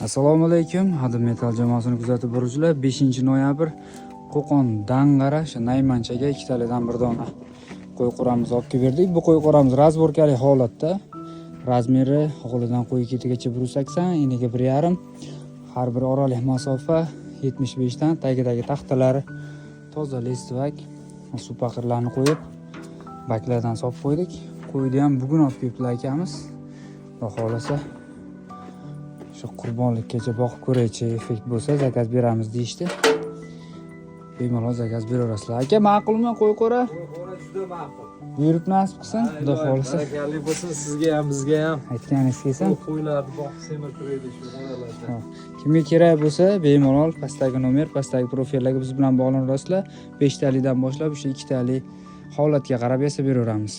Assalomu alaykum, Hadim Metal jamoasini kuzatib boruvchilar. 5 noyabr Qo'qon Dang'ara o'sha Naymanchaga ikkitalidan bir dona qo'y qo'ramiz olib kelib berdik. Bu qo'y qo'ramiz разборка li holatda. Размер i o'g'lidan qo'y ketigacha 180, eniga 1,5. Har bir oralik masofa 75 dan, tagidagi taxtalari toza листвяк, suv paqirlarni qo'yib, baklardan solib qo'ydik. Qo'yni ham bugun olib kelibdilar akamiz. Xudo xohlasa, shu qurbonlikkacha boqib ko'raychi, effekt bo'lsa, заказ beramiz deyishdi. Bemalol заказ beraverasizlar. Aka, ma'qulmi qo'y qo'ra? Qo'ra juda ma'qul. Buyurib nasib qilsin, Xudo xohlasa. Barakali bo'lsin sizga ham, bizga ham. Aytganingiz kelsin. Bu qo'ylarni boqib semirtiraylik shu qo'ralarda. Hop. Kimga kerak bo'lsa, bemalol pastdagi nomer, pastdagi profillarga biz bilan bog'lanaverasizlar. 5 talidan boshlab o'sha ikkitali holatga qarab yasab beraveramiz.